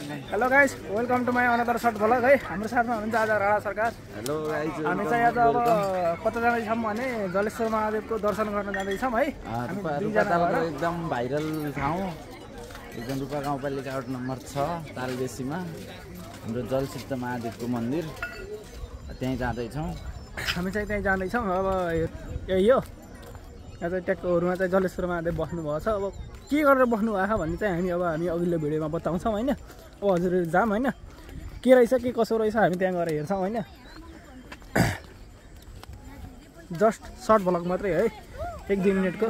Hello guys, welcome to my another short vlog है। हाम्रो साथमा हुनुहुन्छ आज राणा सरकार। हेलो गाइस, हामी चाहिँ आज अब कता जाँदैछौँ भने जलेश्वर महादेवको दर्शन गर्न जाँदैछौँ है। हामी दुईजना एकदम भाइरल ठाउँ, एकदम रूपा गाउँपालिका 8 नम्बर 6 तालबेसीमा हाम्रो जलसिद्ध महादेवको मन्दिर, त्यहीँ जाँदैछौँ। हामी चाहिँ त्यहीँ जाँदैछौँ। अब यही हो, यहाँ चाहिँ ट्याक्कहरूमा चाहिँ जलेश्वर महादेव बस्नुभएको छ। अब के गरेर बस्नु भएको भन्ने चाहिँ हामी अघिल्लो भिडियोमा बताउँछौँ होइन। अब हजुरहरू जाम होइन, के रहेछ के कसो रहेछ हामी त्यहाँ गएर हेर्छौँ होइन। जस्ट सर्ट भ्लग मात्रै है, 1-2 मिनटको।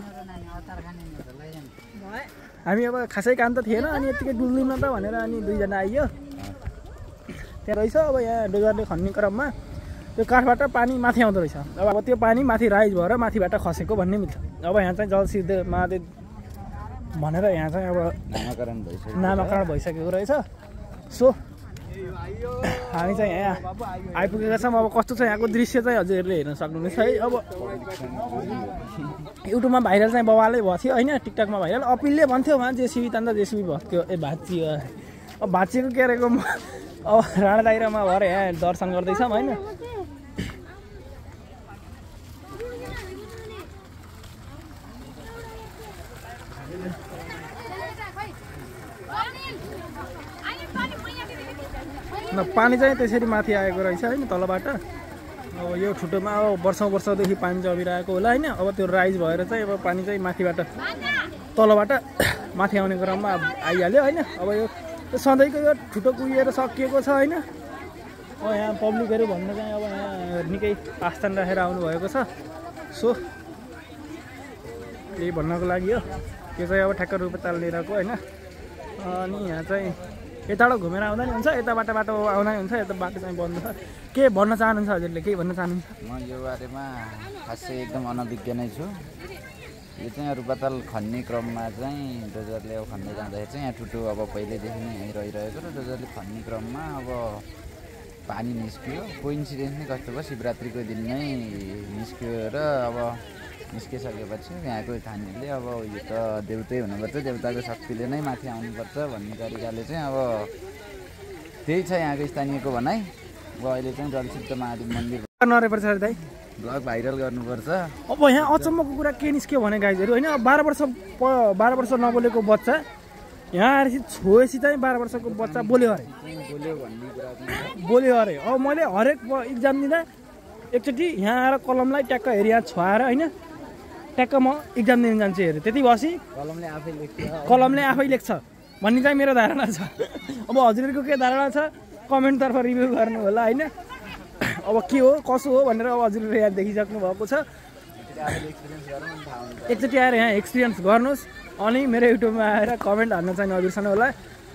हामी अब खासै काम त थिएन, अनि यत्तिकै डुल्दिउँ न त भनेर अनि दुईजना आइयो। त्यहाँ रहेछ अब यहाँ डोजरले खन्ने क्रममा त्यो काठबाट पानी माथि आउँदो रहेछ। अब त्यो पानी माथि राइज भएर माथिबाट खसेको भन्ने मिल्छ। अब यहाँ चाहिँ जलसिद्ध महादेव भनेर यहाँ चाहिँ अब नामाकरण भइसकेको रहेछ। सो हामी चाहिँ यहाँ आइपुगेका छौँ। अब कस्तो छ यहाँको दृश्य चाहिँ हजुरहरूले हेर्न सक्नुहुनेछ है। अब युट्युबमा भाइरल चाहिँ बवालै भएको थियो होइन, टिकटकमा भाइरल। अपिलले भन्थ्यो उहाँ जेसिबी तान्दा जेसिबी भत्क्यो, भाँचियो। अब भाँचिएको के अरेको अब राणा दाइरामा भएर यहाँ दर्शन गर्दैछौँ होइन। पानी चाहिँ त्यसरी माथि आएको रहेछ होइन तलबाट। अब यो ठुटोमा अब वर्षौँदेखि पानी जमिरहेको होला होइन। अब त्यो राइज भएर चाहिँ अब पानी चाहिँ माथिबाट तलबाट माथि आउने क्रममा आइहाल्यो होइन। अब यो सधैँको यो ठुटो कुहिएर सकिएको छ होइन। अब यहाँ पब्लिकहरू भन्नु चाहिँ अब यहाँ निकै आस्थान राखेर आउनुभएको छ। सो यही भन्नको लागि हो। यो चाहिँ अब ठ्याक्क रुपताल लिइरहेको होइन। अनि यहाँ चाहिँ यताबाट घुमेर आउँदा नि हुन्छ, यताबाट बाटो आउँदा नि हुन्छ। यता बाटो चाहिँ बन्द छ। के भन्न चाहनुहुन्छ हजुरले, के भन्न चाहनुहुन्छ? म यो बारेमा खासै एकदम अनभिज्ञ नै छु। यो चाहिँ रुपताल खन्ने क्रममा चाहिँ डोजरले अब खन्दै जाँदाखेरि चाहिँ यहाँ ठुटो अब पहिल्यैदेखि नै यहीँ रहिरहेको र डोजरले खन्ने क्रममा अब पानी निस्कियो। कोइन्सिडेन्स नै कस्तो भयो, शिवरात्रिको दिन नै निस्कियो र अब निस्किसकेपछि यहाँको स्थानीयले अब यो त देउतै हुनुपर्छ, देउताको शक्तिले नै माथि आउनुपर्छ भन्ने तरिकाले चाहिँ अब त्यही छ यहाँको स्थानीयको भनाइ। अब अहिले चाहिँ जलसिद्ध महादेव मन्दिर नरेपर्छ दाइ, भ्लग भाइरल गर्नुपर्छ। अब यहाँ अचम्मको कुरा के निस्क्यो भने गाइजहरू होइन, 12 वर्ष नबोलेको बच्चा यहाँ आएर छोएपछि चाहिँ 12 वर्षको बच्चा बोल्यो अरे। अब मैले हरेक इक्जाम दिँदा एकचोटि यहाँ आएर कलमलाई ट्याक्क हेरी यहाँ छुवाएर होइन ट्याक्क म इक्जाम दिन जान्छु हेरेँ। त्यति बसी कलमले आफै लेख्छ भन्ने चाहिँ मेरो धारणा छ। अब हजुरहरूको के धारणा छ कमेन्टतर्फ रिभ्यू गर्नु होला होइन। अब के हो कसो हो भनेर अब हजुरहरूले यहाँ देखिसक्नु भएको छ। एकचोटि आएर यहाँ एक्सपिरियन्स गर्नुहोस्, अनि मेरो युट्युबमा आएर कमेन्ट हाल्न चाहिँ नबिर्सनु होला।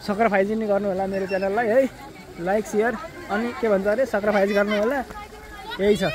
सक्रिफाइज पनि गर्नु होला मेरो च्यानललाई है, लाइक सेयर अनि के भन्छ अरे सक्रिफाइज गर्नु होला। यही छ।